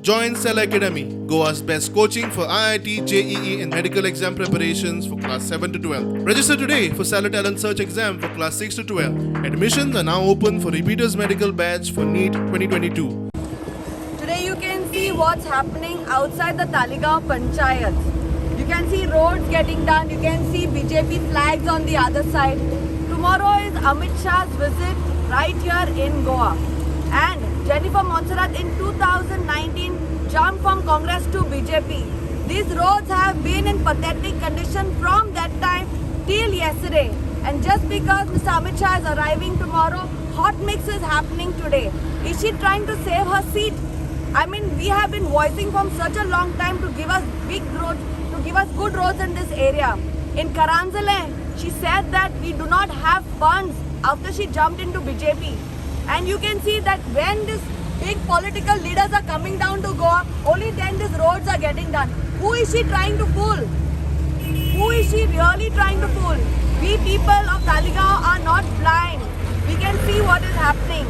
Join Cell Academy, Goa's best coaching for IIT, JEE, and medical exam preparations for class 7 to 12. Register today for Stellar Talent Search exam for class 6 to 12. Admissions are now open for repeaters medical batch for NEET 2022. Today you can see what's happening outside the Taleigao Panchayat. You can see roads getting done, you can see BJP flags on the other side. Tomorrow is Amit Shah's visit right here in Goa. And Jennifer Monserrate in 2019 jumped from Congress to BJP. These roads have been in pathetic condition from that time till yesterday. And just because Mr. Amit Shah is arriving tomorrow, hot mix is happening today. Is she trying to save her seat? I mean, we have been voicing from such a long time to give us big roads, to give us good roads in this area. In Caranzalem, she said that we do not have funds after she jumped into BJP. And you can see that when these big political leaders are coming down to Goa, only then these roads are getting done. Who is she trying to fool? Who is she really trying to fool? We people of Taleigao are not blind. We can see what is happening.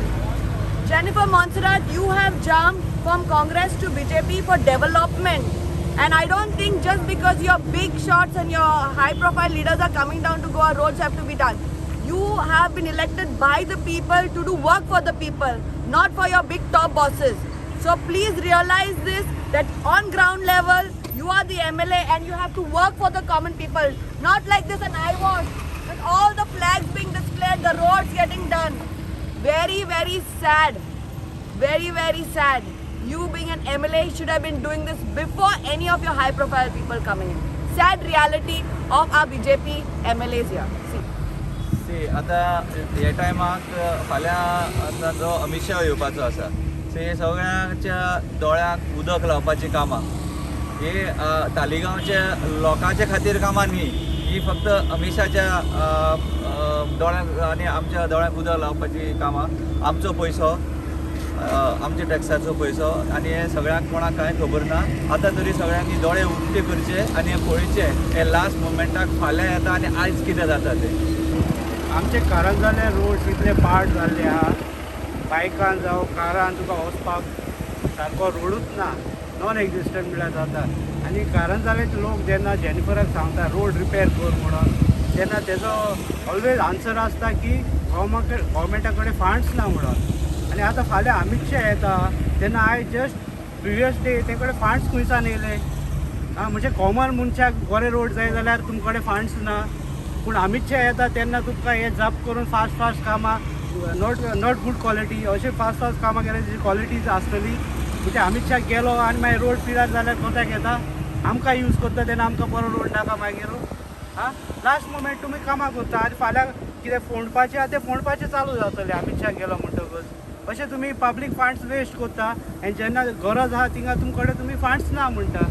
Jennifer Monserrate, you have jumped from Congress to BJP for development. And I don't think just because your big shots and your high profile leaders are coming down to Goa, roads have to be done. You have been elected by the people to do work for the people, not for your big top bosses. So please realize this, that on ground level, you are the MLA and you have to work for the common people. Not like this an eyewash, with all the flags being displayed, the roads getting done. Very, very sad. Very, very sad. You being an MLA should have been doing this before any of your high profile people coming in. Sad reality of our BJP MLAs here. See. See आतां हे टायमाक फाल्यां आतां जो अमीत शाह येवपाचो आसा, so हे सगळ्यांच्या दोळ्यांक उदक लावपाची कामां ही तालिगांवच्या लोकांच्या खातीर कामां न्ही, ही फक्त अमीत शाहच्या दोळ्यांक आनी आमच्या दोळ्यांक उदक लावपाची कामां. आमचो पयसो, आमच्या टॅक्साचो पयसो, आनी हे सगळ्यांक कोणाक कांय खबर ना. आतां तरी सगळ्यांनी दोळे उक्ते करचे आनी हे पळोवचे, हे लास्ट मुमेंटाक फाल्यां येता आनी आयज कितें जाता तें. आमचे कारंजाले रोड इतले पाड जाल्ले आहा, बायकान जावं कारान तुका वचपाक सारको रोडूच ना, नॉन एग्जिस्टंट म्हळ्यार जाता. आनी कारंजालेच लोक जेन्ना जेनिफराक सांगता रोड रिपेर कर म्हणून, तेन्ना तेजो ऑलवेज आन्सर आसता की गव्हर्मेंटा कडेन फंड्स ना म्हणून. आनी आतां फाल्यां अमीत शाह येता तेन्ना आयज जस्ट प्रिवियस डे ते कडेन फंड्स खंयसान येयले? आं, म्हणजे कॉमन मनशाक बरे रोड जाय जाल्यार तुमचे कडेन फंड्स ना, पूण अमीत शाह येता तेन्ना तुमकां हे जप करून फास्ट फास्ट कामां, not good quality, अशें फास्ट फास्ट कामां केल्यार तेजी क्वॉलिटी आसतली. म्हणजे अमीत शाह गेलो आनी मागीर रोड पिरार जाल्यार कोताक येता, आमकां यूज करता तेन्ना आमकां बरो रोड नाका मागीर. आं, लास्ट मुमेंट तुमी कामां करता आनी फाल्यां कितें फोंडपाचें आहा तें फोंडपाचें चालू जातलें अमीत शाह गेलो म्हणटकच. अशें तुमी पब्लीक फंड्स वेस्ट करता आनी जेन्ना गरज आहा थिंगा तुमचे कडेन तुमी फंड्स ना म्हणटा.